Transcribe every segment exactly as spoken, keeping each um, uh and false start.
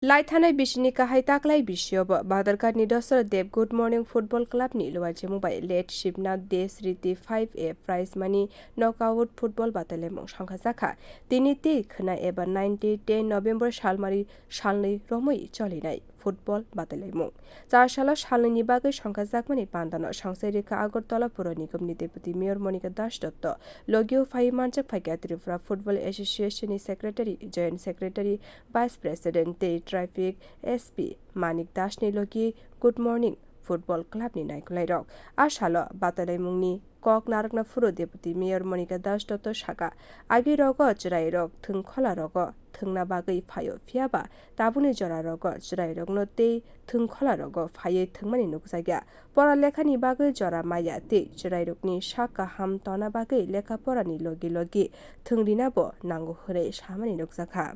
Lai thanai bisini kahai taklai bisio bo Badharghat ni Dasarath Deb Good Morning Football Club ni luajimung bai late Shibnath Des Riti five A prize money knockout football batailaimung songkha jakha. Tini tei khwna eba ninety ten November salmari salnwi romwi cholinai football batailaimung. Char salo salnwini bagwi songkhajakmani pandano songchai rikha Agartala Puro Nigomni Deputy Mayor Monika Das Dotto, logio phaiwi manjak phaikha Tripura Football Association ni Secretary, Joint Secretary, Vice President tei Traffic S P Manik Das ni logi Good Morning Football Club ni naikulairok. A salo batailaimungni kok narwkna phuru Deputy Mayor Monika Das Dotto saka, agi rogo chwrairok thwngkhola rogo thwngna bagwi phaio, phiya ba tabukni jora rogo chwrairokno tei thwngkhola rogo phaiwi thwngmani nukjakya. Pora lekhani bagwi jora maya tei chwrairokni sak kaham tona bagwi lekha porani logi logi thwng rina bo nango hwnwi samani nukjakha.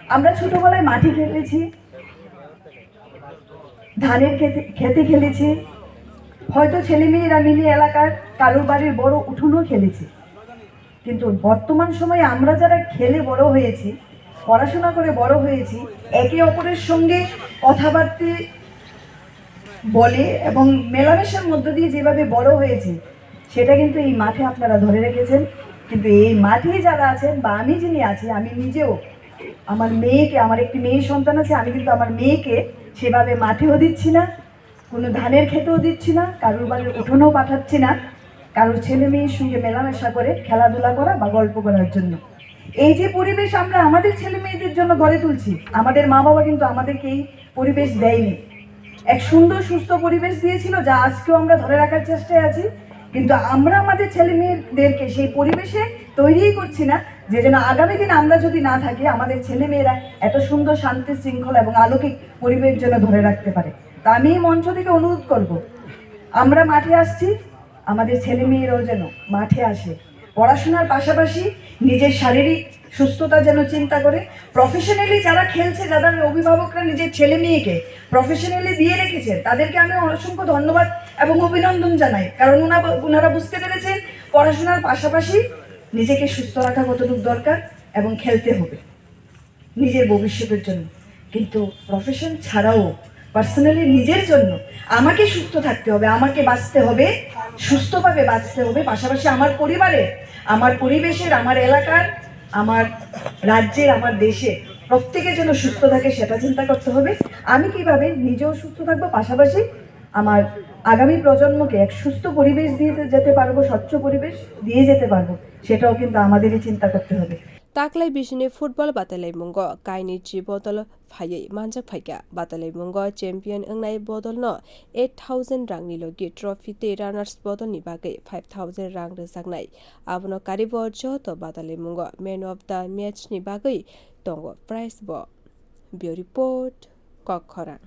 আমরা ছোটবেলায় মাঠে খেলেছি, ধানের খেতে খেতে খেলেছি, হয়তো ছেলেমেয়েরা মিলে এলাকার কারোর বাড়ির বড় উঠোনেও খেলেছি। কিন্তু বর্তমান সময়ে আমরা যারা খেলে বড় হয়েছি, পড়াশোনা করে বড় হয়েছি, একে অপরের সঙ্গে কথাবার্তা বলে এবং মেলামেশার মধ্য দিয়ে যেভাবে বড় হয়েছি, সেটা কিন্তু এই মাঠে আপনারা ধরে রেখেছেন। কিন্তু এই মাঠেই যারা আছেন বা আমি যিনি আছি, আমি নিজেও আমার মেয়েকে, আমার একটি মেয়ে সন্তান আছে, আমি কিন্তু আমার মেয়েকে সেভাবে মাঠেও দিচ্ছি না, কোনো ধানের খেতেও দিচ্ছি না, কারোর বাড়ির উঠোনেও পাঠাচ্ছি না, কারোর ছেলে মেয়ের সঙ্গে মেলামেশা করে খেলাধুলা করা বা গল্প করার জন্য। এই যে পরিবেশ আমরা আমাদের ছেলে মেয়েদের জন্য গড়ে তুলছি, আমাদের মা বাবা কিন্তু আমাদেরকে এই পরিবেশ দেয়নি। এক সুন্দর সুস্থ পরিবেশ দিয়েছিল, যা আজকেও আমরা ধরে রাখার চেষ্টায় আছি। কিন্তু আমরা আমাদের ছেলে মেয়েদেরকে সেই পরিবেশে তৈরিই করছি না, যে যেন আগামী দিন আমরা যদি না থাকি, আমাদের ছেলে মেয়েরা এত সুন্দর শান্তি শৃঙ্খলা এবং আলোকিক পরিবেশ যেন ধরে রাখতে পারে। তা আমি এই মঞ্চ থেকে অনুরোধ করব, আমরা মাঠে আসছি, আমাদের ছেলে মেয়েরাও যেন মাঠে আসে, পড়াশোনার পাশাপাশি নিজের শারীরিক সুস্থতা যেন চিন্তা করে। প্রফেশনালি যারা খেলছে, যাদের অভিভাবকরা নিজের ছেলে মেয়েকে প্রফেশনালি দিয়ে রেখেছে, তাদেরকে আমি অসংখ্য ধন্যবাদ এবং অভিনন্দন জানাই, কারণ ওনা- ওনারা বুঝতে পেরেছেন পড়াশোনার পাশাপাশি নিজেকে সুস্থ রাখা কতটুকু দরকার এবং খেলতে হবে নিজের ভবিষ্যতের জন্য। কিন্তু প্রফেশন ছাড়াও পার্সোনালি নিজের জন্য আমাকে সুস্থ থাকতে হবে, আমাকে বাঁচতে হবে, সুস্থভাবে বাঁচতে হবে, পাশাপাশি আমার পরিবারের, আমার পরিবেশের, আমার এলাকার, আমার রাজ্যের, আমার দেশে প্রত্যেকে যেন সুস্থ থাকে, সেটা চিন্তা করতে হবে। আমি কিভাবে নিজেও সুস্থ থাকবো, পাশাপাশি আমার আগামী প্রজন্মকে এক সুস্থ পরিবেশ দিয়ে যেতে পারবো, স্বচ্ছ পরিবেশ দিয়ে যেতে পারবো, সেটাও কিন্তু আমাদেরই চিন্তা করতে হবে। Taklai bisini football batailaimungo kainwi chi bodol phaiwi manjak phaikha. Batailaimungo champion wngnai bodolno eight thousand rangni logi trophy tei runners bodolni bagwi five thousand rang rwjaknai. Abono karibo joto batailaimungo man of the match ni bagwi tongo prize bo. Bureau Report, Kokkhorang.